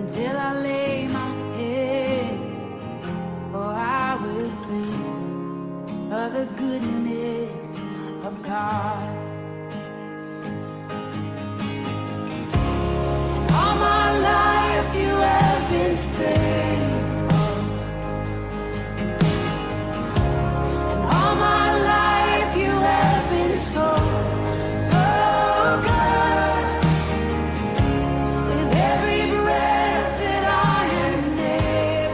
Until I lay my head, oh, I will sing of the goodness of God. And all my life you have been faithful. And all my life you have been so, so good. With every breath that I am able.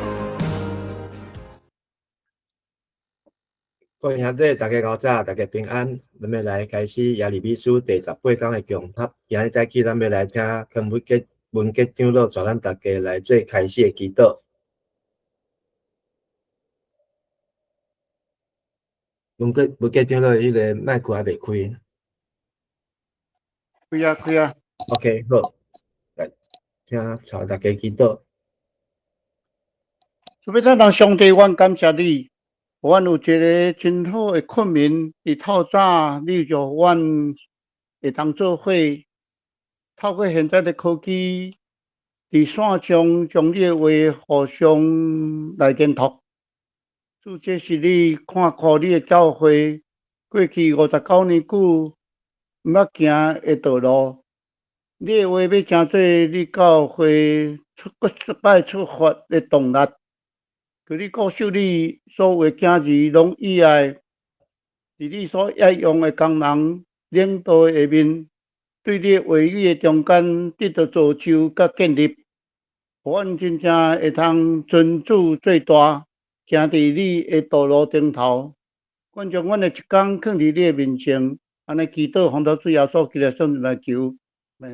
各位兄弟，大家𠢕早，大家平安。咱欲來開始耶利米書第十八章的共讀。今日早起，咱欲來聽康文杰文杰長老帶咱大家來做開始的祈禱。文杰文杰長老，彼个麥克還袂開。開啊開啊。 OK，好，來，請帶大家祈禱。主欲咱上帝，阮感謝你，阮有一个真好的困眠。佇透早，你讓阮會當做伙，透過現在的科技，佇線上將你的話互相來研讀。主，這是你看顧你的教會過去59年久毋捌行的道路。你的話欲成做你教會出閣一擺出發的動力。求你顧守你所有的囝兒攏以愛，佇你所愛用的工人領導下面，對你的話語的中間得到造就佮建立，予阮真正會通尊主做大，行佇你的道路頂頭。阮將阮的一工囥佇你的面前，按呢祈禱，奉主耶穌基督聖名來求，阿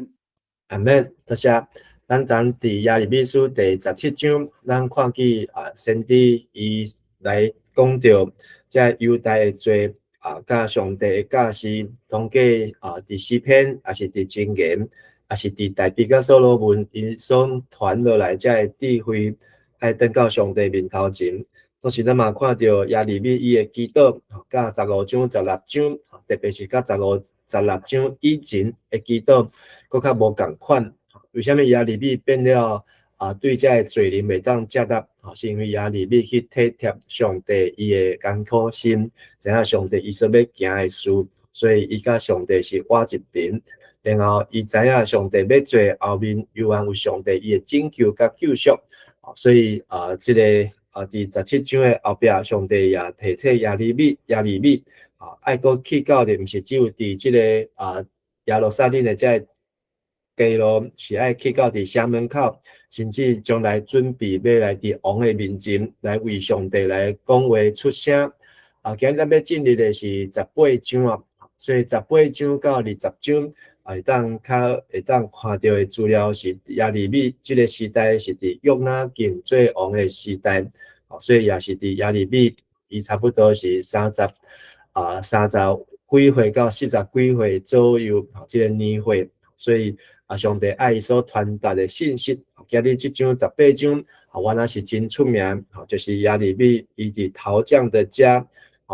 阿門。多謝。咱昨佇耶利米書第十七章，咱看見啊，先知伊來講著這猶大的罪啊，佮上帝的教示，通過啊，佇詩篇，抑是佇箴言，抑是佇大衛佮所羅門𪜶所傳落來這个智慧，愛轉到上帝面頭前。同時，咱嘛看著耶利米伊的祈禱，佮十五章、十六章，特別是佮十五、十六章以前的祈禱，閣較無仝款。為啥物耶利米變了啊？對這个罪人袂當接納，是因為耶利米去體貼上帝伊的艱苦心，知影上帝伊所欲行的事，所以伊佮上帝是倚一邊。然後伊知影上帝欲做後面，猶原有上帝伊的拯救佮救贖。所以啊，這个啊，佇十七章的後壁，上帝也提醒耶利米，耶利米啊，愛閣去到的，毋是只有佇這个啊耶路撒冷的這个街路，是愛去到佇城門口，甚至將來準備欲來佇王的面前來為上帝來講話出聲。啊，今日咱欲進入的是十八章啊，所以十八章到二十章，會當較會當看著的資料是耶利米這个時代是佇約雅敬做王的時代，所以也是佇耶利米，伊差不多是三十幾歲到四十幾歲左右，這个年歲，所以啊，上帝愛伊所傳達的信息，今日這章十八章，啊，原來是真出名，就是耶利米伊佇陶匠的家，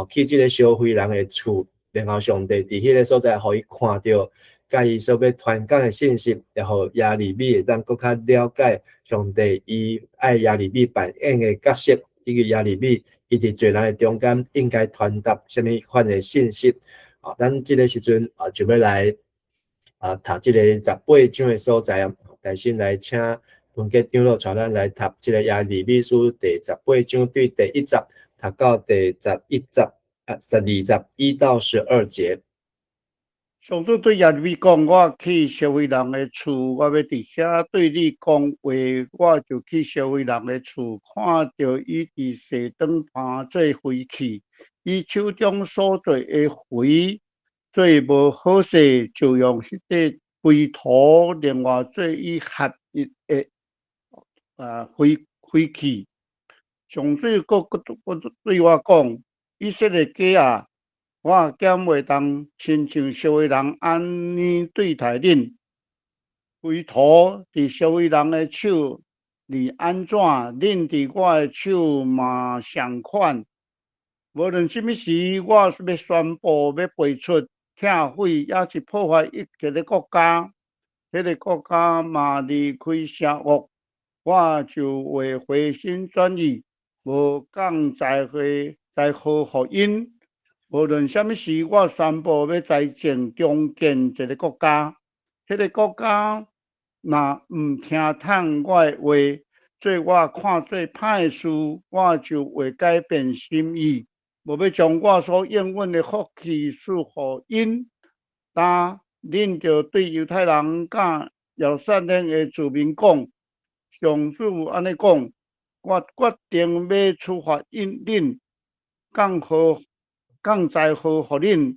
去這个燒灰人的厝，然後上帝佇彼个所在，予伊看著，佮伊所欲傳講的信息，然後耶利米會當閣較了解上帝伊愛耶利米扮演的角色，以及耶利米伊佇罪人的中間應該傳達啥物款的信息。啊，咱這个時陣啊，就欲來啊，讀這个十八章的所在啊，但先來請文傑長老帶咱來讀這个耶利米書第十八章，對第一節讀到第十一節啊，十二節1到12節。上主對耶利米講：我去燒毀人的厝，我欲佇遐對你講話，我就去燒毀人的厝，看著伊佇踅轉盤做飛器，伊手中所做的肥做無好勢，就用彼个肥土另外做伊合意的啊飛飛器。上主閣閣對我講：以色列家啊，我敢會當親像燒毀人按呢對待恁？肥土佇燒毀人的手裡按怎，恁佇我的手嘛仝款。無論啥物時，我欲宣布欲拔出、拆毀，抑是破壞一个國家，彼个國家嘛離開邪惡，我就會回心轉意，無降災禍災禍予𪜶。無論啥物時，我宣布欲栽種重建一个國家，彼個國家若毋聽從我的話，做我看做歹的事，我就會改變心意，無欲將我所應允的福氣賜予𪜶。但恁著對猶太人佮耶路撒冷的子民講，上主按呢講，我決定欲處罰恁，降禍降災禍予恁，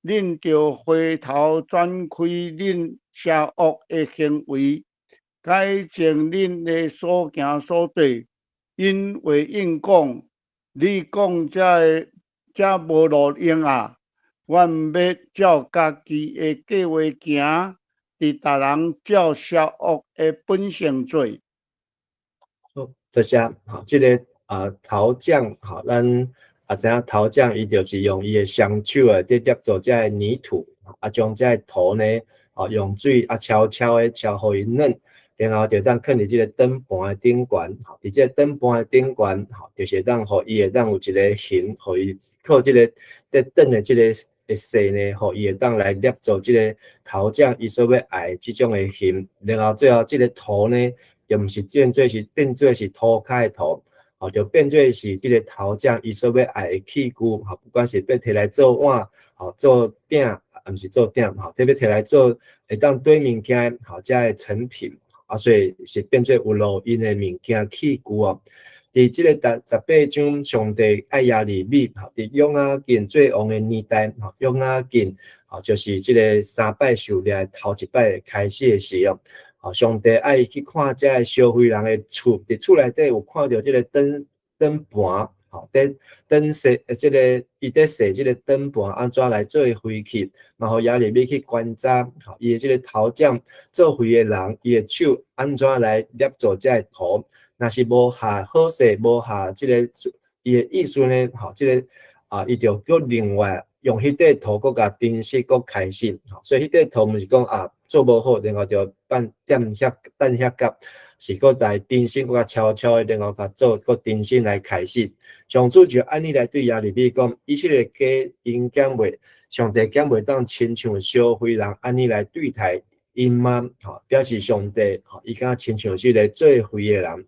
恁著回頭轉開恁邪惡的行為，改正恁的所行所做。𪜶回應講：你講這个這無路用啊！阮欲照家己的計劃行，佇逐人照邪惡的本性做。好，多謝。吼，這个陶匠，吼，咱知影陶匠伊就是用伊的雙手啊，佇捏造這个泥土，將這个土呢，用水悄悄的敲予伊軟，然後就當囥佇這个轉盤的頂懸，吼，佇這個轉盤的頂懸，吼，就是會當予伊會當有一个形，予伊靠這个佇轉的這个的勢呢，予伊會當來捏造這个陶匠伊所欲愛的這種的形，然後最後這个土呢，就毋是變做是塗跤的土，就變做是這个陶匠伊所欲愛的器具，不管是欲提來做碗，做鼎，毋是做鼎，這欲提來做會當堆物件，這个成品，所以是變做有路用的物件器具哦。佇這个第18章，上帝愛耶利米，佇約雅敬做王的年代，約雅敬，就是這个三擺受掠的頭一擺開始的時候，上帝愛伊去看這个燒毀人的厝，佇厝內底有看著這个轉轉盤，佇轉踅，這个伊佇踅這个轉盤按怎來做廢去，嘛予耶利米去觀察，伊的這个陶匠做廢的人，伊的手按怎來捏造這个土。若是無下好勢，無下這个伊的意思呢，這个伊就閣另外用彼塊土閣共重新閣開始，所以彼塊土毋是講做無好，然後就放踮遐等遐甲，是閣來重新閣共悄悄的，然後共做閣重新來開始。上主就按呢來對耶利米講，以色列家𪜶敢袂，上帝敢袂當親像燒毀人按呢來對待𪜶嗎？表示上帝伊敢親像是個做廢的人。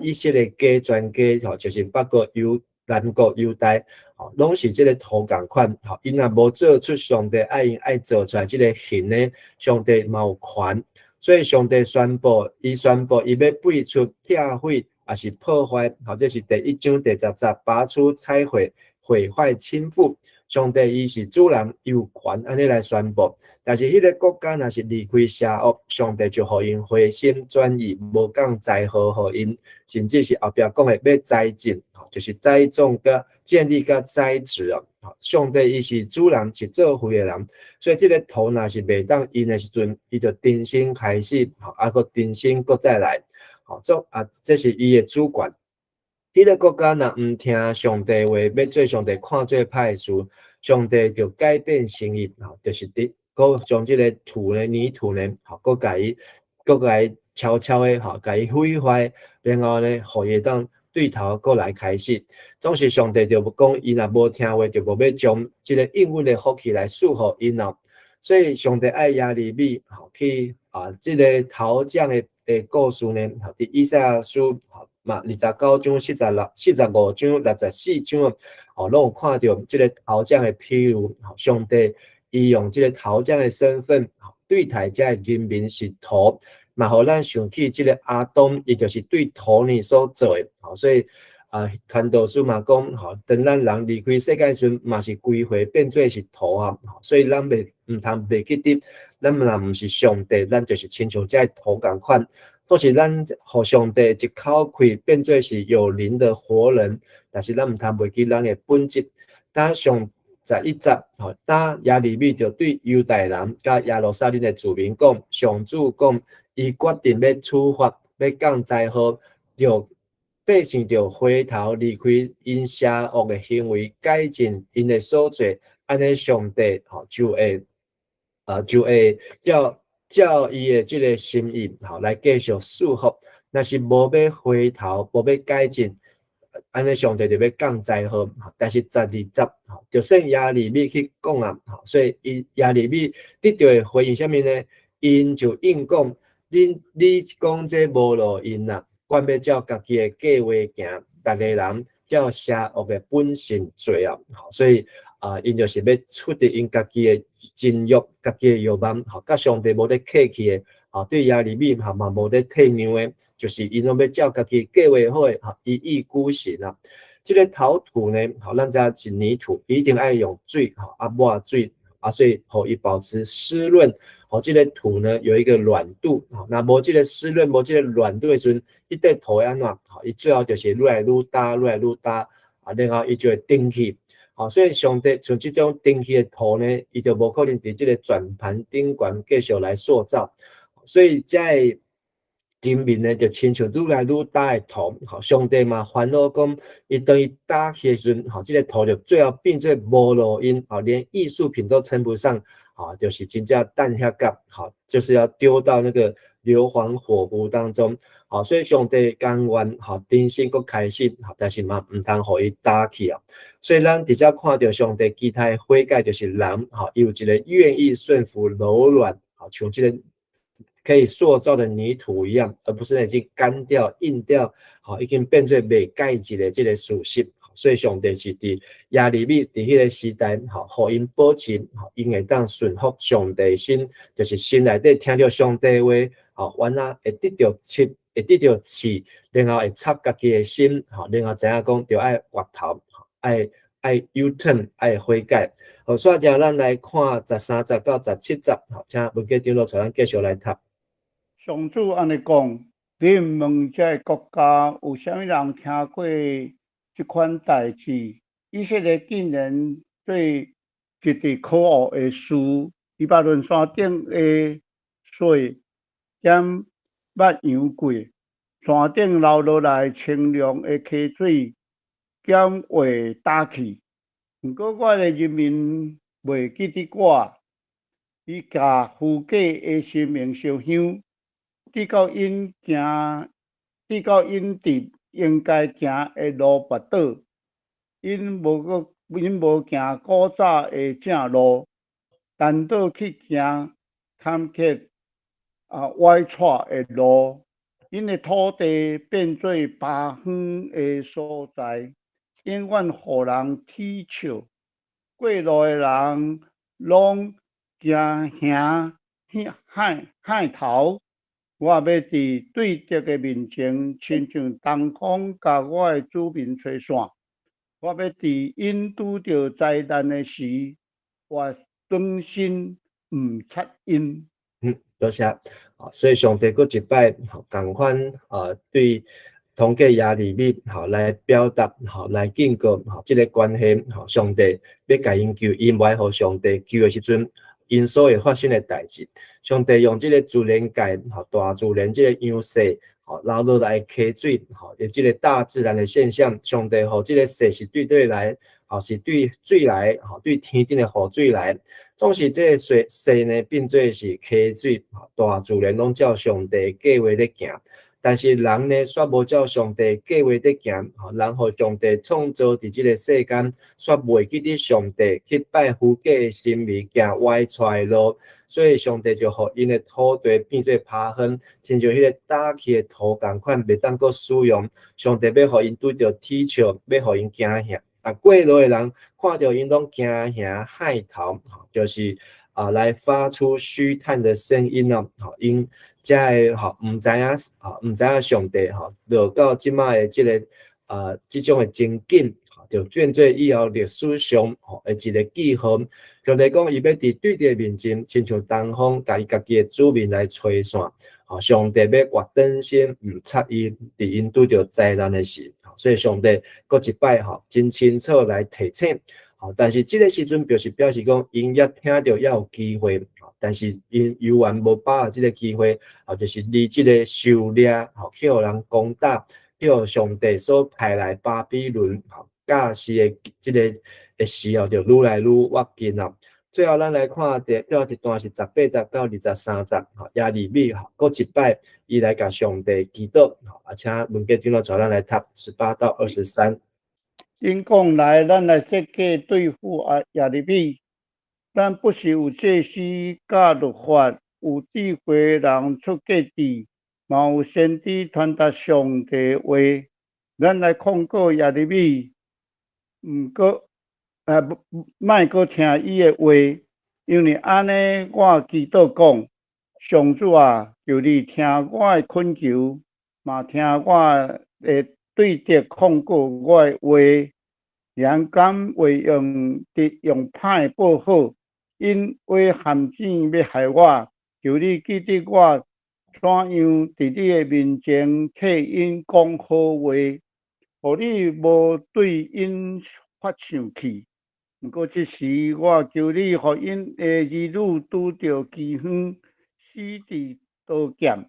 以色列家全家就是北國猶南國猶大，攏是這个土仝款，𪜶若無做出上帝愛𪜶愛做出來這个形呢，上帝嘛有權。所以上帝宣布，伊宣布伊欲廢除、拆毀，抑是破壞，這是第1章第10節，拔出、拆毀、毀壞、傾覆。上帝伊是主人，伊有權按呢來宣布。但是彼个國家若是離開邪惡，上帝就予𪜶回心轉意，無降災禍予𪜶，甚至是後壁講的欲栽種，就是栽種佮建立佮栽植哦。上帝伊是主人，是做廢的人，所以這个土若是袂當用的時陣，伊就重新開始，閣重新閣再來，做這是伊的主權。彼个國家若毋聽上帝話，欲做上帝看做歹的事，上帝就改變心意，就是佇閣將這个土呢、泥土呢，閣共伊，閣共伊悄悄的，共伊毀壞，然後呢，予伊會當對頭閣來開始。總是上帝就講，伊若無聽話，就無欲將這个應允的福氣來賜予𪜶哦。所以上帝愛耶利米，去這个陶匠的故事呢，佇以賽亞書，嘛29章46、45章、64章，攏有看著這个陶匠的譬喻，上帝伊用這个陶匠的身份，對待這个人民是土，嘛予咱想起這个亞當，伊就是對土呢所做的，所以傳道書嘛講，當咱人離開世界時陣，嘛是歸回變做是土啊，所以咱袂毋通袂記得，咱若毋是上帝，咱就是親像這个土仝款。都是咱予上帝一口氣變做是有靈的活人，但是咱毋通袂記咱的本質。當上11節，當耶利米就對猶大人佮耶路撒冷的子民講，上主講，伊決定欲處罰，欲降災禍，就百姓就回頭離開𪜶邪惡的行為，改進𪜶的所做，按呢上帝就會照伊的這个心意，來繼續賜福。若是無欲回頭，無欲改進，按呢上帝就欲降災禍。但是12節，就算耶利米去講啊，所以伊耶利米得著的回應啥物呢？𪜶就應講：你講這無路用啊，阮欲照家己的計劃行，逐个人照邪惡的本性做啊。所以啊，𪜶就是欲出佇𪜶家己的情慾、家己的慾望，吼，佮上帝無咧客氣的，吼，對耶利米吼嘛無咧退讓的，就是𪜶攏欲照家己計劃好的，吼，一意孤行啊。這个陶土呢，吼，咱知影是泥土，一定愛用水，吼，啊抹水，啊，所以予伊保持濕潤，予這个土呢有一個軟度，吼，若無這个濕潤，無這个軟度的時陣，彼塊土會按怎？吼，伊最後就是愈來愈焦，愈來愈焦，啊，然後伊就會斷去。吼，所以上帝像這種斷去的土呢，伊就無可能佇這个轉盤頂懸繼續來塑造，所以這个人民呢，就親像愈來愈焦的土，吼，上帝嘛煩惱講，伊當伊焦去的時陣，吼，這个土就最後變做無路用，吼，連藝術品都稱不上，吼，就是真正擲遐角，吼，就是要丟到那個硫磺火湖當中，吼，所以上帝甘願，吼，重新閣開始，吼，但是嘛毋通予伊焦去啊。所以咱佇遮看著上帝期待悔改，就是人，吼，伊有一个願意順服柔軟，吼，像這个可以塑造的泥土一樣，而不是已經乾掉、硬掉，吼，已經變做袂改一的這个事實。所以上帝是佇耶利米佇彼个時代，吼，予𪜶保持，吼，𪜶會當順服上帝心，就是心內底聽著上帝話，吼，原來會得著刺，會得著刺，然後會插家己的心，吼，然後知影講著愛回頭，愛 U turn，愛悔改。好，煞來咱來看13節到17節，吼，請文傑長老帶咱繼續來讀。上主按呢講，你毋問這个國家有啥物人聽過這款代誌？以色列竟然做一直可惡的事，黎巴嫩山頂的雪兼牧羊過，山頂流落來清涼的溪水減會焦去。毋過我的人民袂記得我，伊共虛假的神明燒香，直到𪜶行，直到𪜶佇應該行的路跋倒，𪜶無行古早的正路，顛倒去行坎曲啊歪斜的路，𪜶的土地變做魃荒的所在，永遠予人恥笑。過路的人攏驚嚇害害頭。我欲佇對敵的面前，親像東風共我的子民吹散。我欲佇𪜶拄著災難的時，活轉身毋插𪜶。嗯，多謝。啊，所以上帝閣一擺，仝款啊，對通過耶利米，吼來表達，吼來警告，吼這个關係，吼上帝欲共𪜶救，𪜶無愛予上帝救的時陣，𪜶所會發生的代誌。上帝用這个自然界，吼大自然這个樣勢，吼流落來溪水，吼這个大自然的現象，上帝予這个雪是對佗來，吼是對水來，吼對天頂的雨水來，總是這个雪雪呢變做是溪水，大自然攏照上帝計劃咧行。但是人呢，煞無照上帝計劃咧行，吼，人予上帝創造佇這个世間，煞袂記得上帝去拜虛假的神明，行歪斜的路，所以上帝就予𪜶的土地變做魃荒，親像彼个焦去的土仝款，袂當閣使用。上帝欲予𪜶拄著恥笑，欲予𪜶驚嚇。啊，過路的人看著𪜶攏驚嚇害頭，就是啊，來發出虛嘆的聲音哦，吼，𪜶才會吼毋知影，吼毋知影上帝吼落到這擺的這个啊，這種的情景，就變做以後歷史上吼的一个記號。上帝講，伊欲佇對敵面前，親像東風，共伊家己的子民來吹散。吼，上帝欲活轉身，毋插伊，佇𪜶拄著災難的時，所以上帝閣一擺吼，真清楚來提醒。吼，但是這个時陣就是表示講，𪜶猶聽著猶有機會，但是𪜶猶原無把握這个機會，吼，就是離這个受掠，吼，去予人攻打，去予上帝所派來巴比倫，吼，教示的這个的時候，就愈來愈倚近啦。最後咱來看這最後一段是18節到23節，吼，耶利米吼，閣一擺伊來共上帝祈禱，吼，啊，請文傑長老帶咱來讀18到23。𪜶講來，咱來設計對付啊耶利米。咱不是有祭司教律法，有智慧人出計智，嘛有先知傳達上帝話。咱來控告耶利米，毋過啊，莫閣聽伊的話，因為按呢，我祈禱講，上主啊，求你聽我的懇求，嘛聽我的對敵控告我的話，人敢話用敵用歹報好，𪜶畫陷阱欲害我，求你記得我怎樣佇你的面前替𪜶講好話，予你無對𪜶發生氣。毋過這時，我求你，予𪜶的兒女拄著饑荒，死佇刀劍，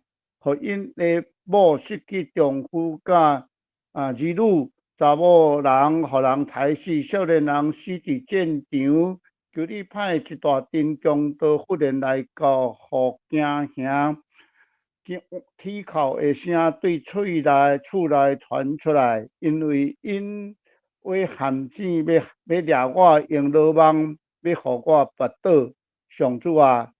予𪜶的某失去丈夫佮兒女，查某人予人刣死，少年人死佇戰場。求你派一大陣強盜忽然來到，予驚嚇，鐵銬的聲對厝內傳出來，因為𪜶畫陷阱欲掠我，用羅網欲予我跋倒。上主啊，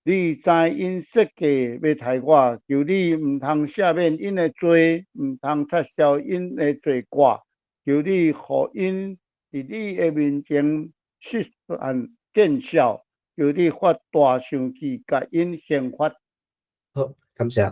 你知𪜶設計欲刣我，求你毋通赦免𪜶的罪，毋通擦消𪜶的罪過。求你予𪜶佇你的面前失散見笑，求你發大生氣，共𪜶刑罰。好，感謝。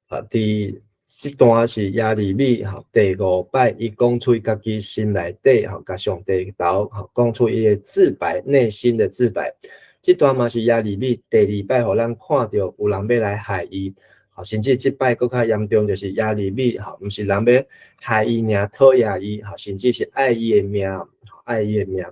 啊，佇這段是耶利米吼第五擺，伊講出伊家己心內底吼，共上帝頭吼講出伊的自白，內心的自白。這段嘛是耶利米第二擺，予咱看著有人欲來害伊，吼，甚至這擺閣較嚴重，就是耶利米吼，毋是人欲害伊爾，討厭伊，吼，甚至是愛伊的命，愛伊的命。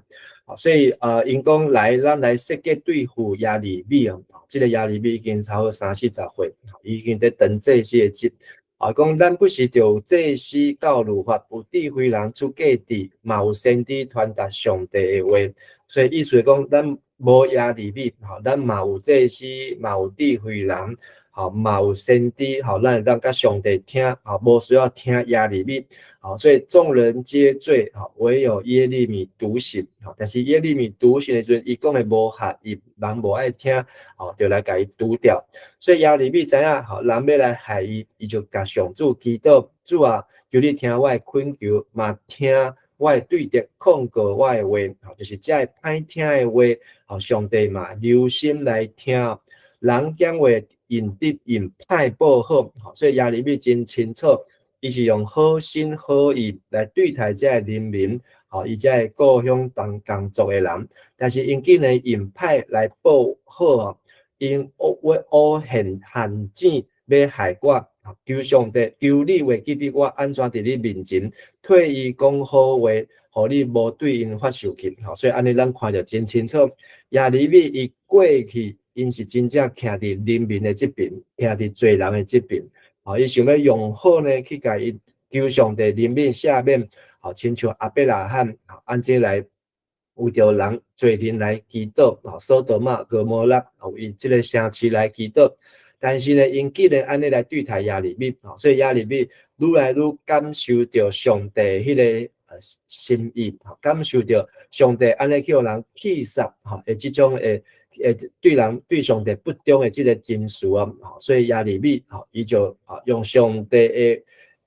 所以𪜶講來，咱來設計對付耶利米哦。這個耶利米已經差不多三四十歲，已經佇當祭司的職。啊，講咱不是著有祭司教律法，有智慧人出計智，嘛有先知傳達上帝的話。所以意思講，咱無耶利米，吼，咱嘛有祭司，嘛有智慧人，吼，嘛有先知，吼，咱會當共上帝聽，吼，無需要聽耶利米，吼，所以眾人皆醉，吼，唯有耶利米獨醒，吼，但是耶利米獨醒的時陣，伊講的無合意，人無愛聽，吼，就來共伊除掉。所以耶利米知影，吼，人欲來害伊，伊就共上主祈禱，主啊，求你聽我的懇求，嘛聽我的對敵控告我的話，吼，就是這个歹聽的話，吼，上帝嘛留心來聽。人講話用得用歹報好，所以耶利米真清楚，伊是用好心好意來對待這个人民，吼，伊這个故鄉同同族的人，但是𪜶竟然用歹來報好，𪜶畫烏陷陷阱欲害我，求上帝，求你會記得我按怎佇你面前替伊講好話，予你無對𪜶發受氣，吼，所以按呢咱看著真清楚，耶利米伊過去。𪜶是真正徛佇人民的這邊，徛佇罪人的這邊，吼，伊想欲用好呢去共伊求上帝憐憫赦免，吼，親像亞伯拉罕，按這來為著人罪人來祈禱，吼，所多瑪、蛾摩拉，為這个城市來祈禱。但是呢，𪜶竟然按呢來對待耶利米，吼，所以耶利米愈來愈感受著上帝彼个心意，感受著上帝按呢去予人棄殺，吼，的這種的。對人對上帝不忠的這个情緒啊，所以耶利米吼，伊就啊用上帝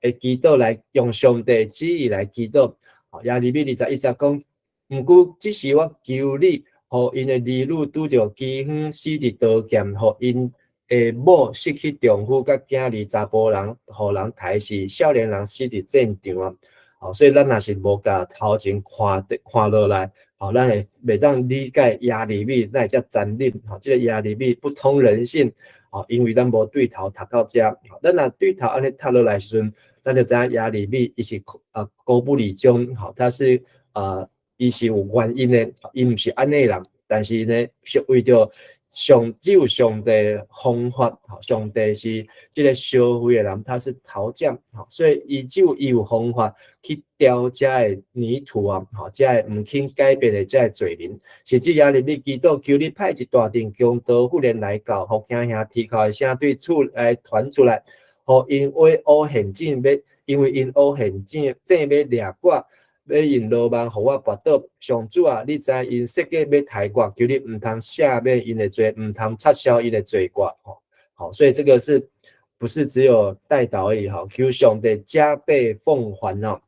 的祈禱來用上帝的旨意來祈禱。耶利米21節講，毋過這時我求你，予𪜶的兒女拄著饑荒，死佇刀劍，予𪜶的某失去丈夫，佮囝兒查埔人，予人刣死，少年人死佇戰場啊！吼，所以咱若是無共頭前看看落來，吼，咱會袂當理解耶利米，哪會遮殘忍？吼，這个耶利米不通人性，吼，因為咱無對頭讀到遮，咱若對頭按呢讀落來時陣，咱就知影耶利米伊是高不離宗，吼，他是伊是有原因的，伊毋是按呢人，但是呢，是為著上只有上帝方法，上帝是這个燒灰的人，他是陶匠，所以伊只有伊有方法去雕這个泥土啊，這个毋肯改變的這个罪人。甚至耶利米祈禱，求你派一大陣強盜忽然來到，予驚嚇啼哭的聲對厝內傳出來，予𪜶挖烏陷井欲，因為𪜶挖陷井井欲掠我，欲用羅網予我跋倒。上主啊，你知𪜶設計欲刣我，求你毋通赦免𪜶的罪，毋通擦消𪜶的罪過。好，所以這個是不是只有代禱而已？吼，求上帝加倍奉還哦，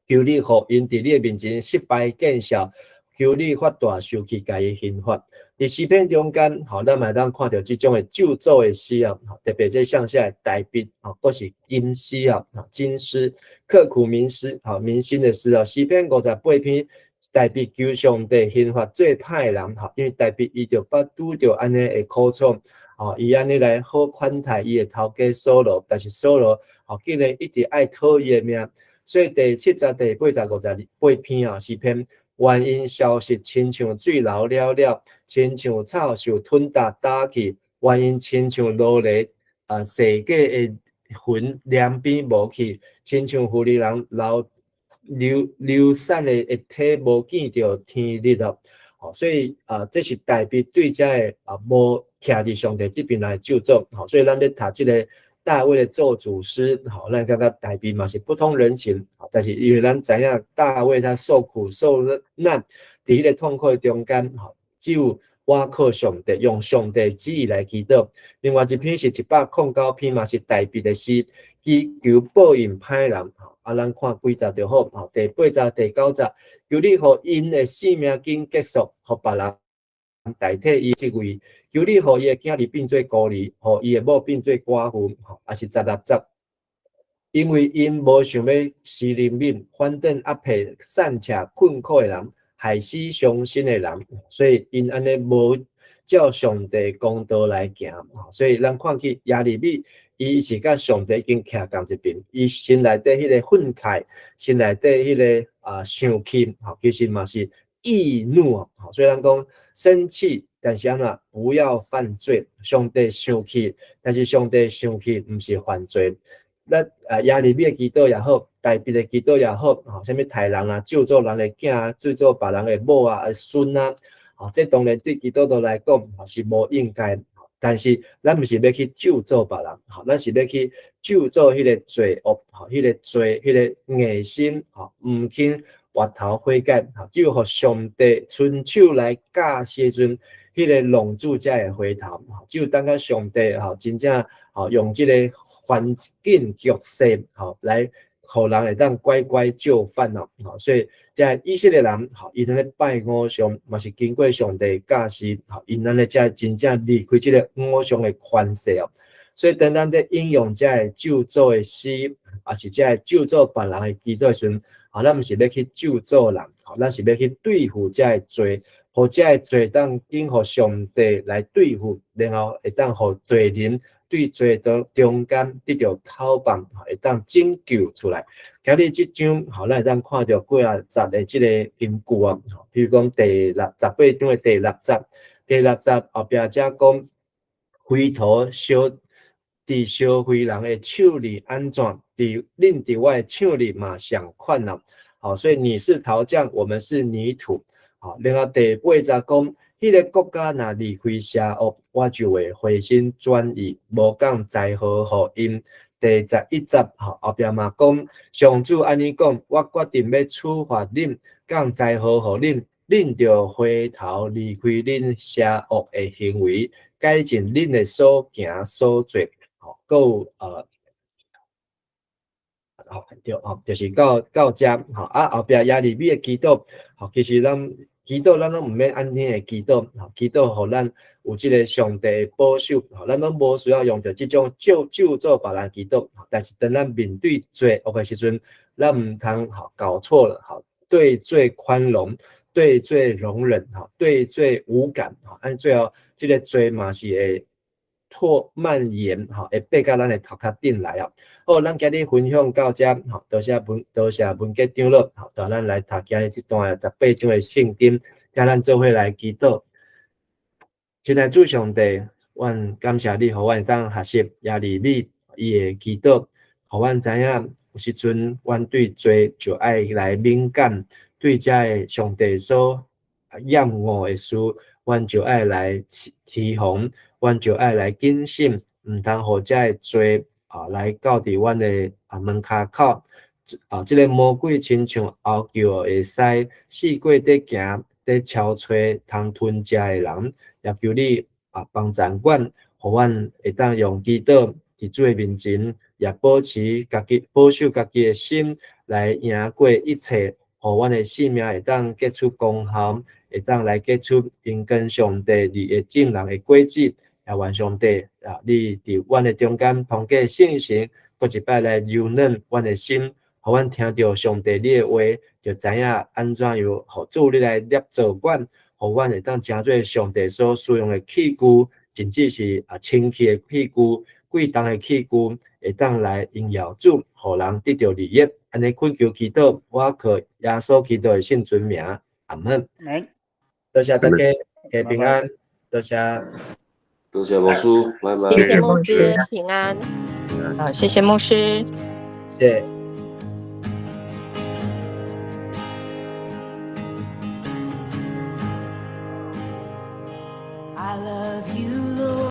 求你予𪜶佇你的面前失敗見笑，求你發大受氣，共伊刑罰。佇詩篇中間，吼，咱嘛會當看著這種的咒詛的詩啊，特別這像寫大衛，吼，閣是金詩啊，金詩，刻苦銘詩，吼，銘心的詩啊。詩篇58篇，大衛求上帝刑罰做歹的人，吼，因為大衛伊就捌拄著按呢的苦楚，吼，伊按呢來好款待伊的頭家掃羅，但是掃羅，吼，竟然一直愛討伊的命，所以第七節、第八節、58篇啊，詩篇。願𪜶消失，親像水流了了，親像草受吞踏打去；願𪜶親像蘆犁啊，踅過的雲兩邊無去，親像非利人流流流散的液體無見著天日哦。所以啊，這是大衛對這个啊無徛佇上帝這邊來咒詛。吼，所以咱咧讀這个大衛的咒詛詩，吼，咱感覺大衛嘛是不通人情，但是因為咱知影大衛他受苦受難，佇彼个痛苦的中間，吼，只有倚靠上帝，用上帝旨意來祈禱。另外一篇是109篇嘛是大衛的詩，祈求報應歹人，吼，啊，咱看幾節就好，吼，第八節、第九節，求你予𪜶的性命緊結束，予別人代替伊職位，求你予伊的囝兒變做孤兒，予伊的某變做寡婦，吼，抑是16節。因為𪜶無想欲施憐憫，反轉壓迫散赤困苦的人，害死傷心的人，所以𪜶按呢無照上帝公道來行，所以咱看見耶利米，伊是佮上帝已經徛仝一邊，伊心內底彼个憤慨，心內底彼个啊生氣，吼，其實嘛是易怒啊，雖然講生氣，但是按怎不要犯罪。上帝生氣，但是上帝生氣毋是犯罪。咱啊耶利米的祈禱也好，大衛的祈禱也好，吼，啥物刣人啊，咒詛人的囝啊，咒詛別人的某啊、孫啊，吼，這當然對基督徒來講是無應該。但是咱毋是欲去咒詛別人，吼，咱是欲去咒詛彼个罪惡，吼，彼个罪，彼个硬心，吼，毋肯回頭悔改，吼，只有予上帝伸手來教時陣，彼个浪子才會回頭，只有等到上帝吼真正吼用這个環境局勢吼來，予人會當乖乖就範哦，吼，所以這以色列人吼，𪜶咧拜偶像，嘛是經過上帝教示，吼，𪜶按呢才真正離開這个偶像的權勢哦。所以當咱咧引用這个咒詛的詩，抑是這个咒詛別人的祈禱的時陣，吼，咱毋是欲去咒詛人，吼，咱是欲去對付這个罪，予這个罪當緊予上帝來對付，然後會當予罪人對罪中中間得著透放，會當拯救出來。今日這章，吼，咱會當看著幾仔節的這个金句啊，比如講第六十八章的第六節，第六節後壁才講，灰土燒佇燒灰人的手裡按怎，佇恁佇我的手裡嘛相款啊。好，所以你是陶匠，我們是泥土。好，然後第八節講，彼个國家若離開邪惡，我就會回心轉意，無降災禍予𪜶。第11節，吼，後壁嘛講，上主按呢講，我決定欲處罰恁，降災禍予恁，恁著回頭離開恁邪惡的行為，改進恁的所行所做。吼，閣有吼對，吼，就是到到遮，吼啊後壁耶利米的祈禱，吼，其實咱祈禱咱攏毋免按呢的祈禱，吼，祈禱予咱有這个上帝的保守，吼，咱攏無需要用著這種咒咒詛別人祈禱，但是當咱面對罪惡的時陣，咱毋通吼搞錯了，吼，對罪寬容，對罪容忍，吼，對罪無感，吼，按最後這个罪嘛是會拓蔓延，吼，會爬到咱的頭殼頂來哦。好，咱今日分享到遮，吼，多謝文多謝文傑長老，吼，帶咱來讀今日這段十八章的聖經，請咱做伙來祈禱。親愛主上帝，阮感謝你，予阮會當學習耶利米伊的祈禱，予阮知影有時陣阮對罪就愛來敏感，對這个上帝所厭惡的事，阮就愛來提防，阮就愛來謹慎，毋通予這个罪啊來到佇阮的啊門跤口。啊，這个魔鬼親像嗷叫的獅，四界佇行，佇搜揣通吞食的人，也求你啊幫助阮，予阮會當用祈禱佇主的面前，也保持家己保守家己的心，來贏過一切，予阮的性命會當結出功效，會當來結出因跟上帝立的正人的果子。也願上帝啊，你佇阮的中間通過聖神，閣一擺來柔軟阮的心，予阮聽著上帝你的話，就知影按怎樣予主你來捏造阮，予阮會當成做上帝所使用的器具，甚至是啊清氣的器具、貴重的器具，會當來榮耀主，予人得著利益。按呢懇求祈禱，我靠耶穌基督的聖尊名，阿門。多謝大家，家平安，多謝。多謝牧師，拜拜。謝謝牧師，平安。好，謝謝牧師。謝謝。